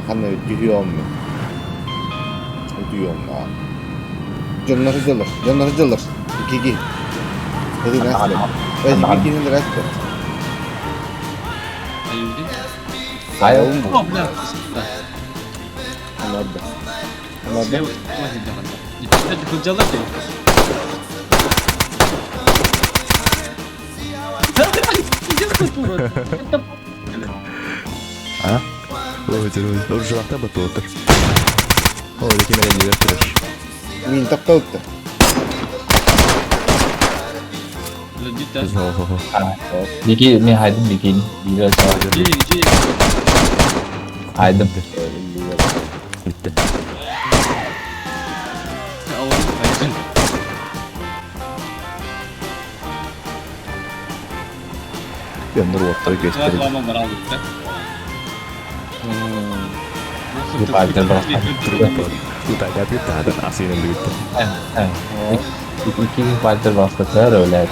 Ханна түһүөм Утуйуом Дьоннор дьыллар, дьоннор дьыллар. Икки А? Уржалахта батуотар. Ол ким эрэннигэр турар. Мин тапталытта. Ники мен хайдым бикин. Хайдым. Bitti. Дьоннор уоттары күөстэрин. Икки партер бастатар өләт.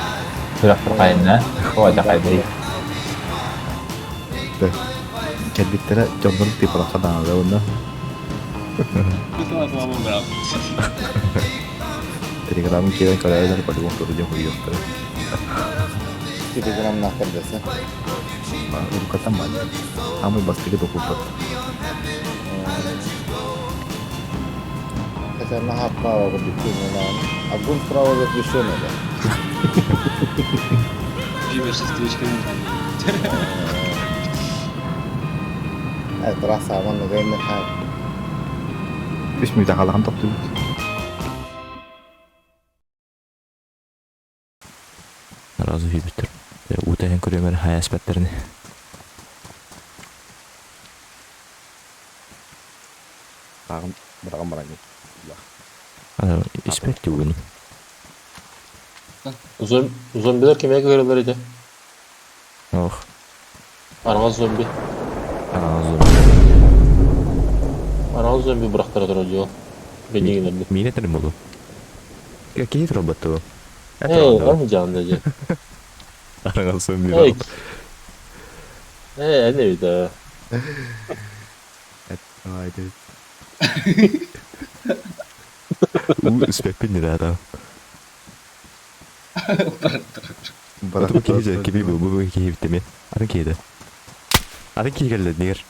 Сүрэхпэр хайынна. Оҕо хайдый. Кэлбиттэрэ дьоннорун тыыппатахха даҕаны уонна Телеграмын киирэн көрөөрүлэр по-любому туру диэн хуйуохтара. Телеграмнаахтар дэсэ. Уруккаттан баар. Самый бастакы докуппат. Хотя нога вправо запрещена. Огонь вправо запрещен это. Трасса манна гайны хаа. Үс мүнүүтэ хаалахан тохтуубут. Сразу киирбиттэр. Уута иһэн көрүөм эрэ хайа эспэттэрин. Ааҕын быраҕан баран Испэт дуугун. Зомбилар кимиэхэ көрөллөр этэ? Ох. Араҥас зомби. Араҥас зомби. Араҥас зомби бырахтара турар дьол. Бэнигинэрди. Миин этэрим болу. Киһи турбаттыбы. Эй, аны жаанда же. Араҥас зомби. Эй, эн эбит аа. Давай, Үспэппин не да. Бу киһи кими бу бу киһи биттеми. Атын киһи Атын киһи келди нигер.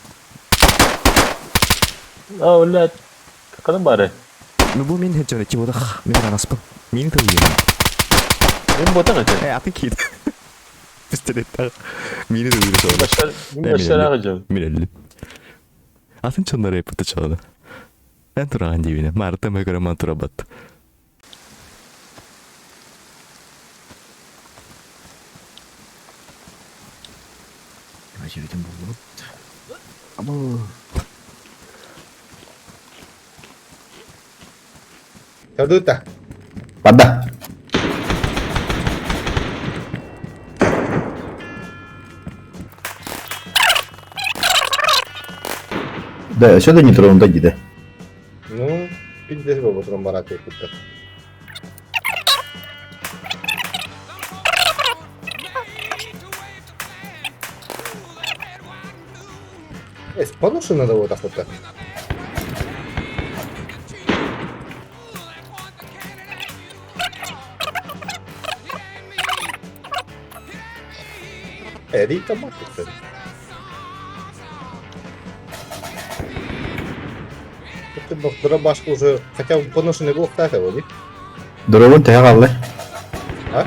А, блядь. Каканы бары? Ну бу мин хеджон ичи бодах. Мин анаспын. Мин тылыйым. Мин ботан эте. Э, атын киһи. Пистолеттер. Мини тылыйым соғды. Башар, мин башар жон. Мин өлдүм. Атын чоннор эппити чоғды. Эн тураган дибине. Марта мөгөрө ман турабат. Жібитін болдубут. Абы. Көрдүта. Барда. Да, сюда не тронута диде. Ну, пиздец был утром барат кутта. Эс, поноши надо вот так вот так. Эрика Маккетен. Ты башка уже хотя бы поношенный блок ставил, не? Дробун төһө хаалла? А?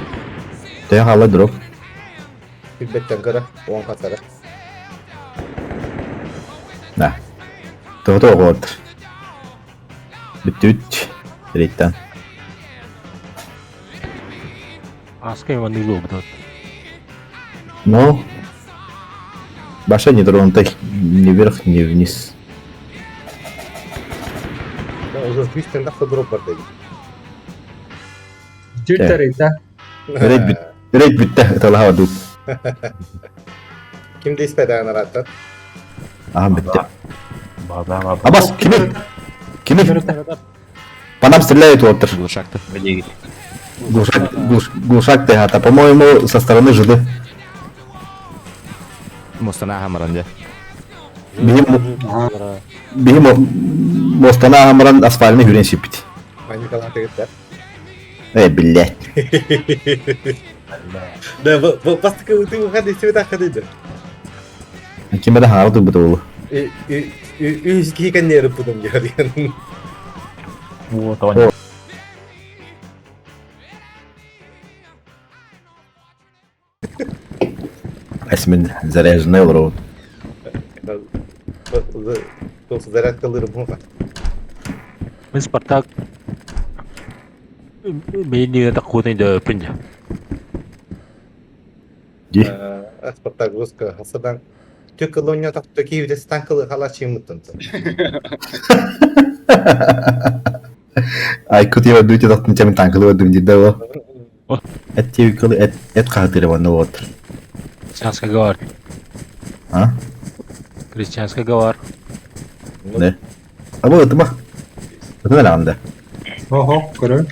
Төһө хаалла дроп? Билбеттен кыра, он катара. Да. Тоҕото оҕолортор. Бүттүбүт. Рейттан. Аска Иван Лобдот. Но баша не тронута ни вверх, ни вниз. Да, уже в 200 тахта дроп бар деген. Бүттэ рейта. Рейд бүт. Рейд бүттэ. Ыталаха бардыбыт. Ким де испэт араттан? Аха бүттэ. Бада бада. Абас, кими? Кими? По нам стреляют уоттар. Глушакты. Глушак, глуш, глушак ты, а по-моему, со стороны жиды. Мостана хамаран дьэ. Биһи муостаны ааһан баран асфальны хүрэн сиппит. Паникалаатыгыт да? Э, биллээт. Да, бастакы ытыы ухан истибит аххадыйды. Ким эрэ хаҥара турбута буолуо. Үс киһи кэннэ ырыппытым диэн. Вот Эсмин заряженный олоробут. Зарядкалыырым хуха. Мин Спартак мииннигэ таккуунай дөпүн. Ди. Спартак выска хасадан Түк ылоньо тахта киевде станкылы халачымыттан. Айкут ева дүйте тахтын чамын танкылы бардым дирде о. Эт тиви эт эт хаатыры ванна вот. Крестьянская гвардия. А? Крестьянская гвардия. Не. А бу ытыма. Ытыма лаанда. Ого, көрөн.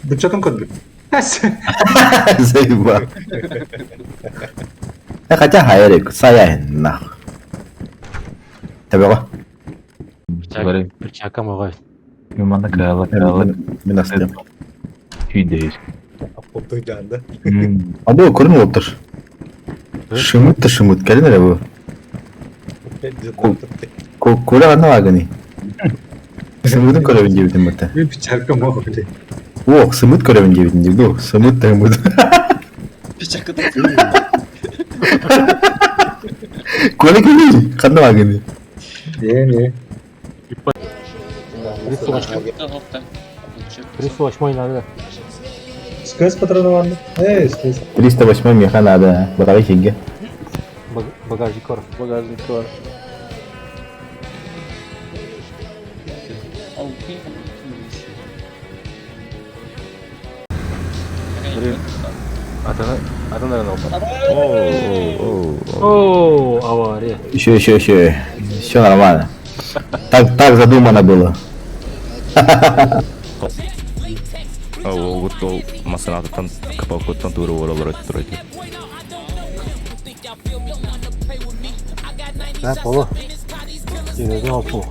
Бычатын көрдүм. Заеба. Э, хотя хайрик, саяхин нах. Табега. Перчака могай. Мен манна кыалла кыалла Мен астым. күйдөйүз. Аппоттуй жанды. А бу көрүн болуптур. Шымыт та шымыт, кэлин эрэ бу. Коля ханна баагыный? Сымытын көрөбүн диэбитим бата. Мен печалька мог биле. О, сымыт көрөбүн диэбитим диир ду. Сымыт та мыт. Коля кэлий, ханна баагыный? Не, не. 308 надо. Сказ патроны Эй, сказ. 308 меха надо, батарей хигге. Багажник кор. Багажник бар. О, О, авария. Еще, еще, еще. Все нормально. Так, так задумано было. О, ол масынатыттан капалкуттан тууру оролор өттүр Да, полу. Серьезно, опу.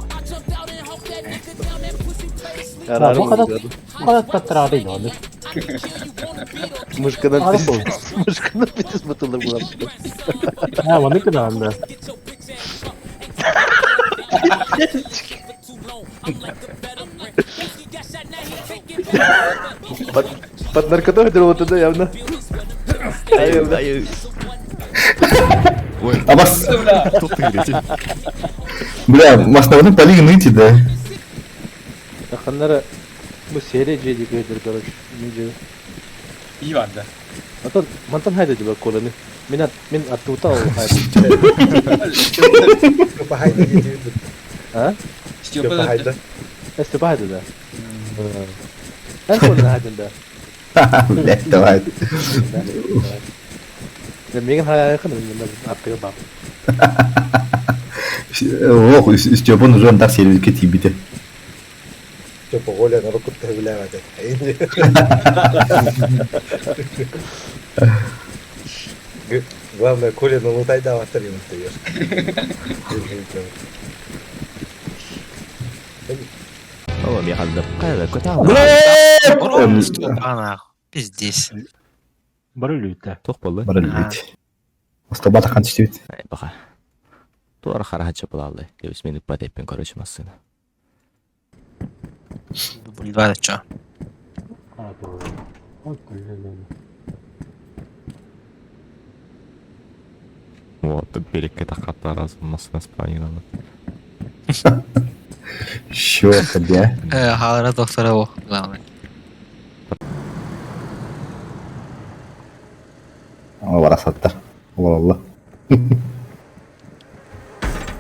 Да, bu kadar bu kadar tattırады оны. Мышкадан Ары бол. Мышкадан битес бытылды булар. Ha, оны кыданды. Под, под наркотой вот это явно. Ой, А бас... тут ты Бля, маснаның полигон ныти, да? Ханнара бу серия жеди көйдүр, короче. Не Иван да. Антон, мантан хайда диба коланы. Мен ат мен аттута ол хайда. Степа хайда диэбит. А? Степа хайда. Степа хайда да. Эн коланы хайда да. Блядь, давай. Меген хайда кын мен аттыга бар. Ох, Степан уже антах сервиске тибите. Степа Оля на руку тавляет. Главное, Коля на лутай да авторин ты О, механды. Кайда, көтә. Пиздец. Бар үлүттэ. Тох болду. Бар бит. Остоба тахан түштүбүт. Баха. Туар харахача булалды. Дебис мени патеппин короче массына. Бульвар чё? Вот, берекке такатта раз массына спанинаны. Шо, бля. Халара доктора о, главное. О, барасаттар. Ола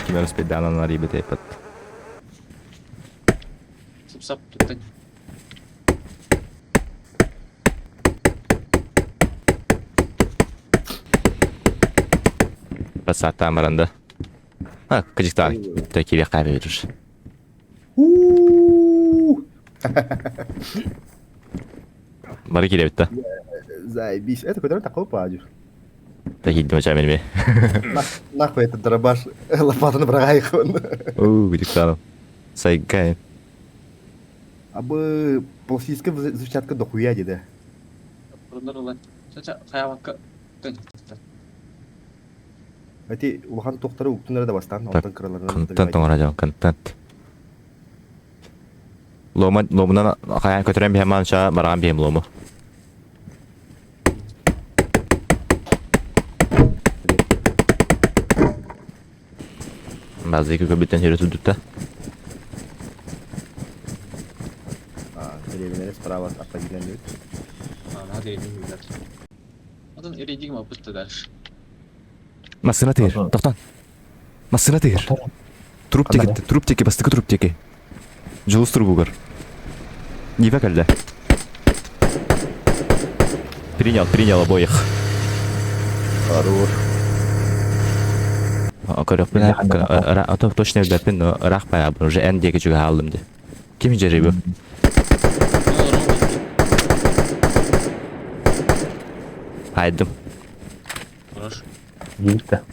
Кимер спеданан арибе тепет. Сап-сап, тут Басата маранда. А, кыжыкта текире кайбы бериш. Бары келе битте. Заебись. Это который такой падишь. Такие мачами. Нахуй этот дробаш лопатаны быраҕайхын. Уу, диктанов. Сайгай. Абы полсийская взрывчатка дохуя диде. Эти улахан тохтары уктунары да бастаан, онтон кыраларынан Контент оҥоро контент. Лома ломунан хайаан көтөрөн биһэн маанча бараан биһим лому. Базыйка көбүттэн сири турдutta. Деревнялар справа от аппагинан Массына тыыр, тоқтан. Массына тыыр. Труп теки, труп теки, бастыкы труп теки. Дьулус трубугар. Нива кэллэ. Принял, принял обоих. Хорош. Көрөкпүн, а то точно билбэппин, но ыраах байабын, уже эн диэки чугаһааллым дии. Ким дьэрий бу? Хайдым. Гильта.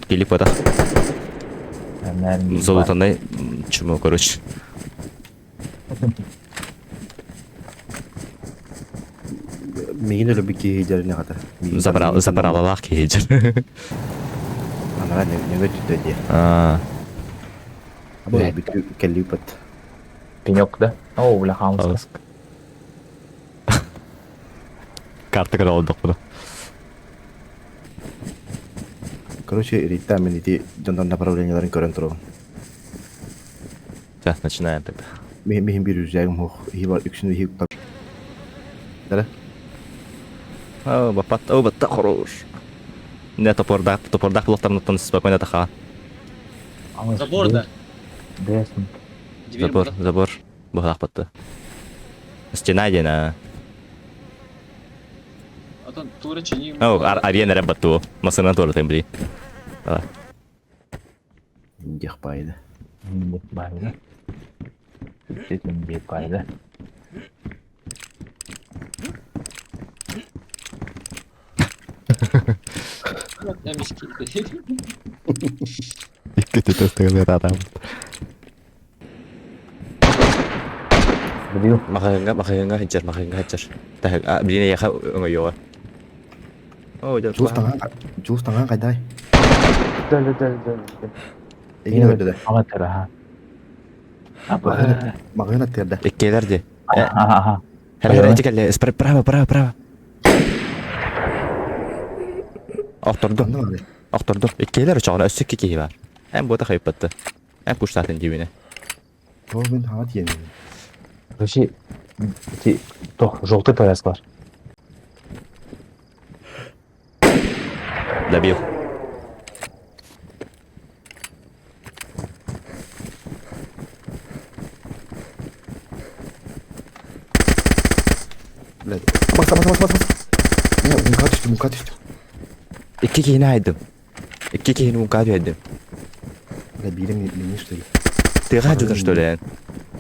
Килип потах. Золотанай чмо, короче. Миигин өлө киһи дьэрine хата. Забрал, забралалаах киһи дьэр. Анара нөҥө түттэ дии. Аа, Абы бүтү кэллиппит. Пенек, да? О, бля, хамска. Карта көрө олдох буну. Короче, Рита мен ити дьонтон направленияларын көрөн турабын. Сейчас начинаем тогда. Миһин бир үзээгим хуох. Иһи бар үксүн иһи тап. Дара. О, бапат, о, батта хорош. Не топордак, топордак блоктарынан спокойно таха. Забор, да. Десен. Забор, забор. Бухлах батты. Стена дена. О, арена рэ батту. Масына тоже там бли. Диэх байды. Нет, байда. Сүттетин бет байда. Икки төтөстөгөлөр адам. Бил. Махыҥҥа, махыҥҥа хыджар, махыҥҥа хыджар. Тах, а, блин, я өҥөйөҕө. О, дьэ, Жулус таҥан Жулус таҥан кайдай. Дөл, дөл, дөл. Эгин өлдө да. Ага, тара, ха. Апа. Магына терде. Иккилэр ди. Аха, аха. Хэр хэр эти кэллэ. Право, право, право. Охторду, Онно бары. охторду. Иккилэр чоҕуна өссө икки киһи бар. Эн буота хайыппатты. Эн пуштаатын дибине. О, мен хаа тиен. Вообще, ти, то, желтый повязка бар. Добил. Блядь. Баса, баса, баса, баса. Не, мука түстү, мука түстү. Икки киһини айдым. Икки киһини мункаа түһэрдим. Бля, биирим мини что ли? Тыга жутар что ли? эн?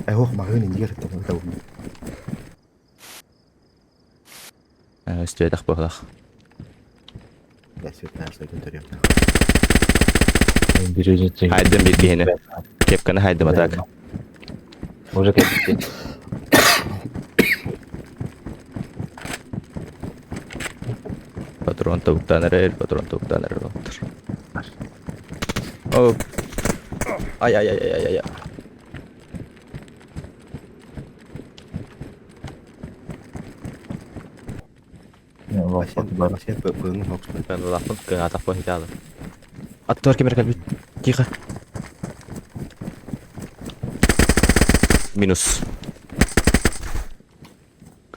Эй, ох, магын индигер там это. Өстүөтэх буолах. Бля, свет на свет интерьер. Бирюзин. Хайдым бир киһини. Кепканы хайдым атак. Уже кетти. Патрон тобуктан эрэр, патрон тобуктан эрэр. О. Ай ай ай ай ай ай. Вася, быҥ хокс. Ben лаппын кыҥаатахпын хитаалы. Аттар кемер кэлбит. Тихо. Минус.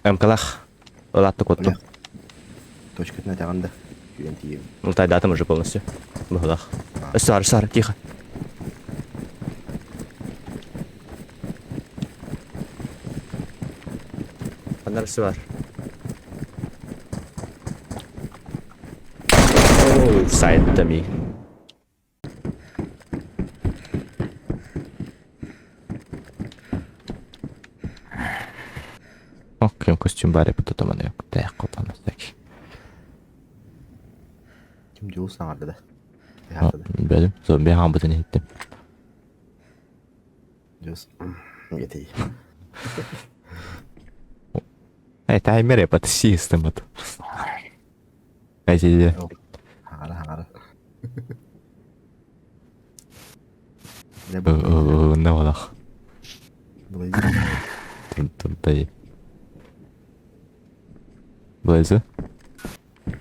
МКлах. Олатты коттум. Точка на тяганда. Күен тием. Мултайдатым уже полностью. Бухлах. Сар, сар, тихо. Анар бар. Сайт ми. Окей, костюм баре потом она так. Дьулус саҥарда да. Ыһаата да. Бэлим, зомби хаамбытын иһиттим. Дьулус диэтий. Эй, таймер подси ыстыммыт. Эти Хаҥара хаҥара. Ылынна олох. Турдай. Блэзы.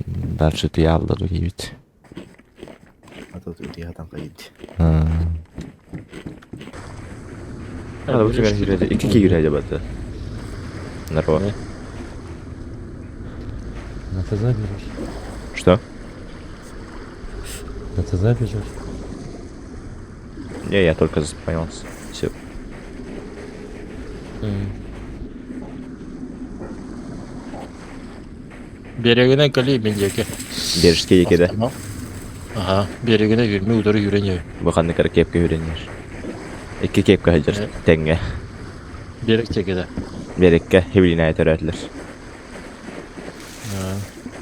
Дальше туялла дугибит. А тут утиятан кайыт. Икки киирэ бата. Нарва. На ТЗ берешь? Что? На ТЗ бежишь? Не, я только заспавнился. Все. Берегинен кэлии мин диэки. Бережке диэки да. Аха, берегинэ үрмэ утары үүрэн Бу ханнык эрэ кепка үүрэннэр. Икки кепка сылдьар тэҥҥэ. Берег диэки да. Береккэ хибилинэ төрөөтүлэр.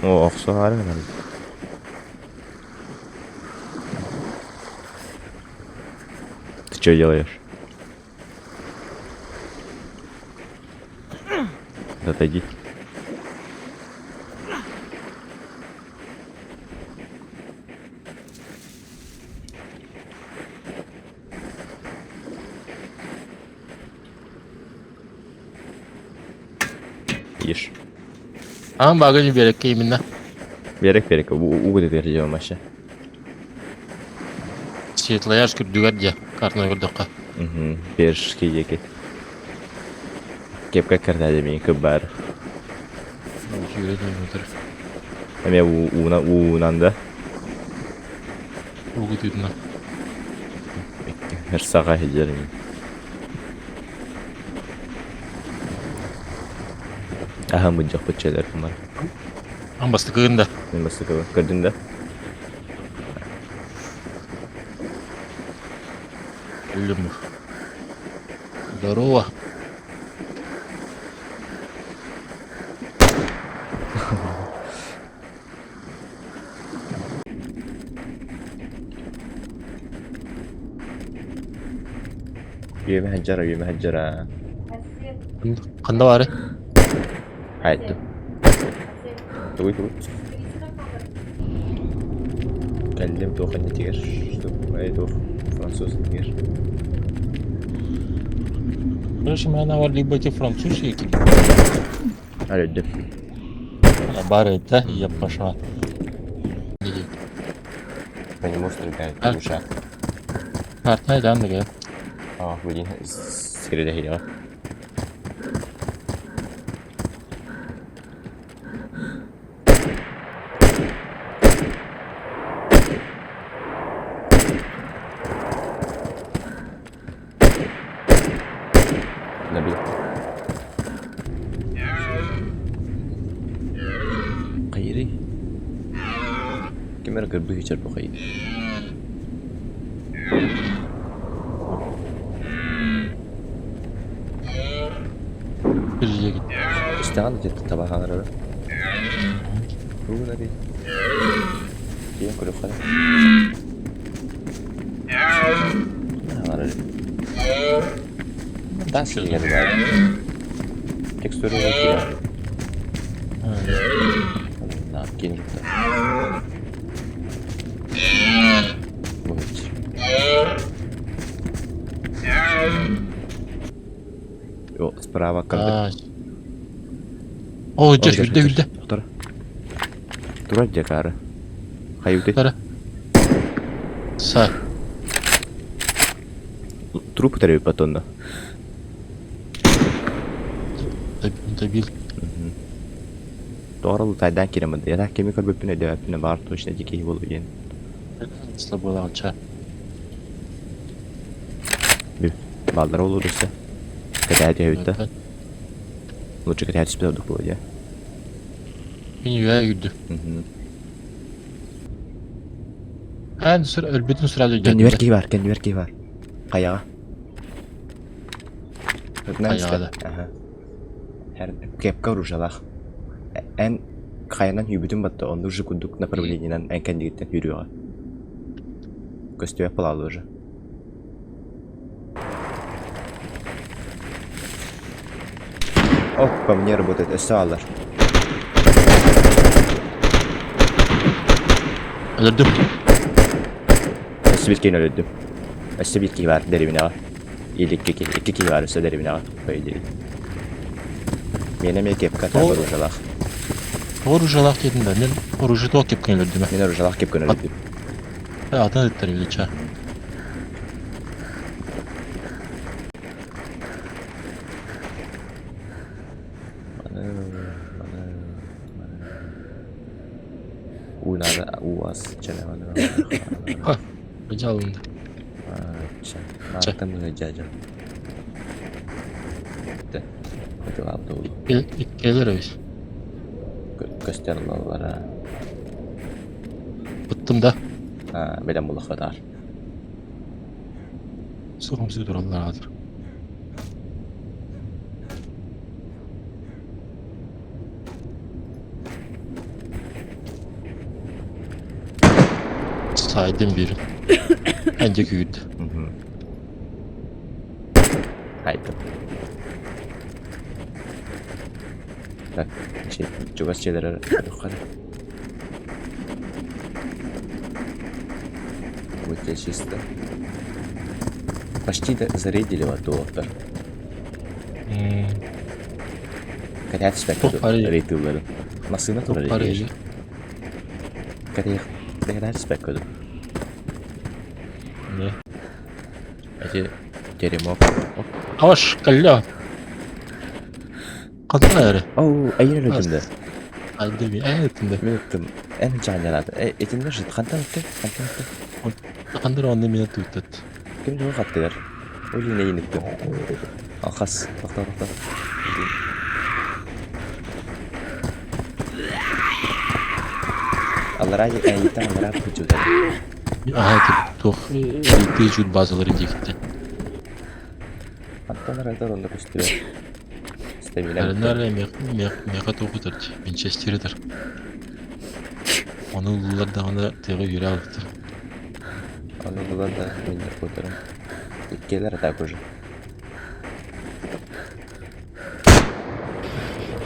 О, охсуһаары гынан. Ты что делаешь? Отойди. Ешь. Аан багы берекке именно. Берек берек угу деп вообще. Светлоярск үрдүгэр дьэ, картаны көрдөххө. Угу. Бережский диэки. Кепка кэртээдэ мин кыбар. Эмиэ ууна уунан да. Уугу тыытынан. Ырсаҕа сылдьар ини. Аһан быдьахпыт чэлэр кумар. Аан бастакыгын да. Мин бастакыбын. Көрдүн да? Өллүм. Здорово. Үөмэ сылдьара, үөмэ сылдьара. Ханна баары? Айттым. Тугуй тугуй. Кэллим туох иннитигэр, туох француз иннигэр. Короче, моя либо эти французские Арыйдым. Бары это, я пошла. По нему стреляют, А? душа. Картная да, да. А, блин, сирэдэһиэҕэ. Набил. Хайырый? Ким эрэ кырбыы чорбохой. Истэҕин ити таба хаҥырара. Тугу гынарый? Тиийэн көрүөххэ эрэ. Хаҥырар. Таас сиригэр баар. Текстура киирэр. На, киин кытта. Справа карта. О, дьэ, үрдэ, үрдэ. Тура. Тура дьэ каары. Хайыты. Тура. Са. Труп төрөбүт батонна. Добил. Тоҕо лутайдаан киирэн барда. Я так кими көрбүппүн өйдөөбөппүн баар точно ити киһи буолуо диэн. Слаболаача. Баллара олор өссө. Кэтээ түһэбит да. Лучше кэтээ түспүт ордук буолуо дии. Мин үөһэ үүрдүм. Аан сүр өлбүтүн сразу Кэннибэр киһи баар, кэннибэр киһи баар. Хайаҕа. Хайаҕа да. Аха. Кепка оружиялаах. Эн Хайанан сүүрбүтүм батта, онно уже курдук направлениенан эн кэннигиттэн сүүрүөҕэ. Көстүбэт буолааллар уже. О, по мне работает, өссө аалар. Өлөрдүм. Өссө биир киһини өлөрдүм. Өссө биир киһи баар дэриэбинэҕэ. Или икки киһи, икки киһи баар өссө дэриэбинэҕэ, по идее. Миэнэ эмиэ кепка Тоҕо оружиелаах. тоҕо оружиелаах диэтин да, мен оружие туох кепканы өлөрдүм ээ. Мин оружиелаах кепканы өлөрдүм. Атын ыттар эбит чаа. Маны, маны, маны. Уу надо, уу ас, чэ, маны, маны. Ха, дьалынды. Чэ, Чэ. маартан дьадьа. Ытылаабыт Иккилэр эбит. Көстөр ылаллара. Ыттым да. Бэлэм булаххытаар. Суһумсуу тураллар аатыр. Сайдым бир. Энде күйді. Айдым. Так, чугас дьиэлэр көрүөххэ Вот здесь чисто. Почти зарядили вот доктор. Катя түспэккэ рейтылларын. Массыына турар рейдиир. Катя түспэккэ ду. Не. Эти теремок. Аш, калля. Хантан эрэ? Оу, эйин өлөтүм да. Айды би, эн ыттым да. Мин ыттым. Эн жаанньалаат. Итиннэ жыт хантан ытты? Хантан ытты? Хандар онно мин туттат. Ким тугу хаттыгар? Өлүн эйин ыттым. Алхас, тохтоо, тохтоо. Аллараа эйиттэн аллараа кучутар. Аха, туох ыйытыы жут базалары диэкиттэн. Хантан арайдар онно көстүбэт. Стамина. Эрэнэр миэхэ туох ытар дии, Винчестер ытар. Ону ыллылар даҕаны тыаҕа үөрэ алыктар. Ону ыллылар да миннэр куотарым. Иккиэлэр атаак уже.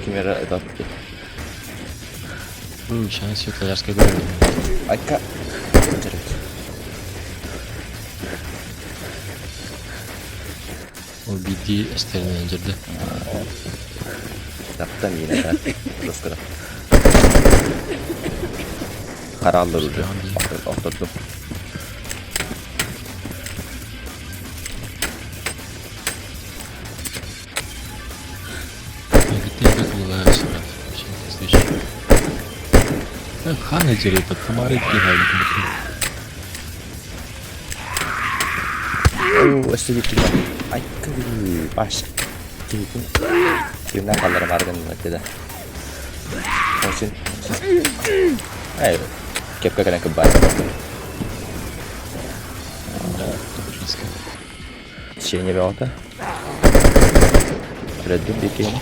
Ким эрэ ытатты. Сейчас Светлоярская говорит. Айка. Жарить. Ол биирдии эстэринэн дьэрдэ. Таптан иинэ Доскада. Харааллар уже. Охтордум. Хана дьэрэ тамары Оо, өссө биир киһи Ай, баш. Киһитин тыыннаах хааллара баар гынна да. Очень. Эй, кепка кэлэн кыббаат. Течение бөҕөтө. Өлөрдүм биир киһини.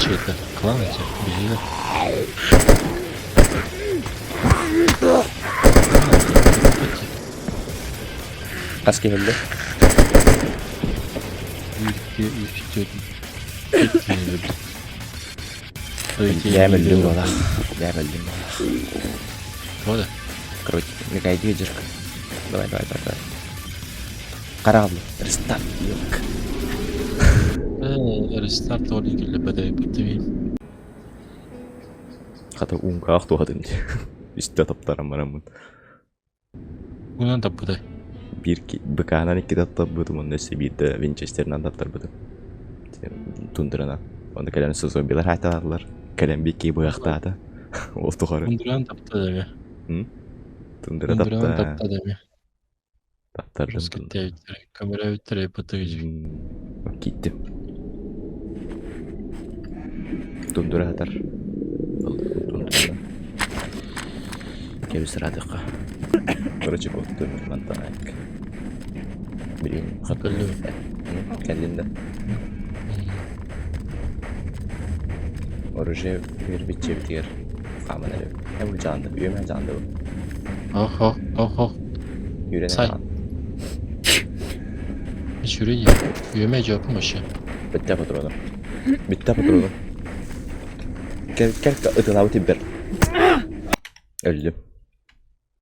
Чьи-то кланы эти, бежали. Хас киһи өлдө? 1, 2, 3, 4, 5 киһи өлдү. Бэйэм өллүм буолаах. Бэйэм өллүм буолаах. Тоҕо да? Короче, мигайдыы дьырк. Давай, давай, давай, давай. Харааллы. Рестарт, елк. Рестарт ол киллэрбэтэ битимин. Хата уунгаах туһатын дии. Үстэ таптаран бараммын. Уунан таппытай. Биир БК-нан икки таптарбытым, онно өссө биирдэ Винчестерынан таптарбытым. Тундранан. Онно кэлэн зомбилар хаайталаатылар. Кэлэн биир быһахтаата. Ол тухары. Тундранан тапта дeme. Тундра Тундранан тапта. тапта дeme. Таптардым. Көмөрөбүттэр бытыгыж. Киттим. Тундра атар. Тундра. Кэбис ыраатыахха. Короче, куттум мантан айк. Билигин Кэллим. Кэллин да. Оружие биэрбит дьиэбитигэр хааман эрэбит. Э бу дьаанды, үөмэ дьаанды бу. Ох, ох, ох, ох. Үүрэн Сай. хаан. Сүрүн үөмэ дьоппун вообще. Бүттэ патрону. Бүттэ патрону. Кэл, кэл, ытылаабыт иббер. Өллүм.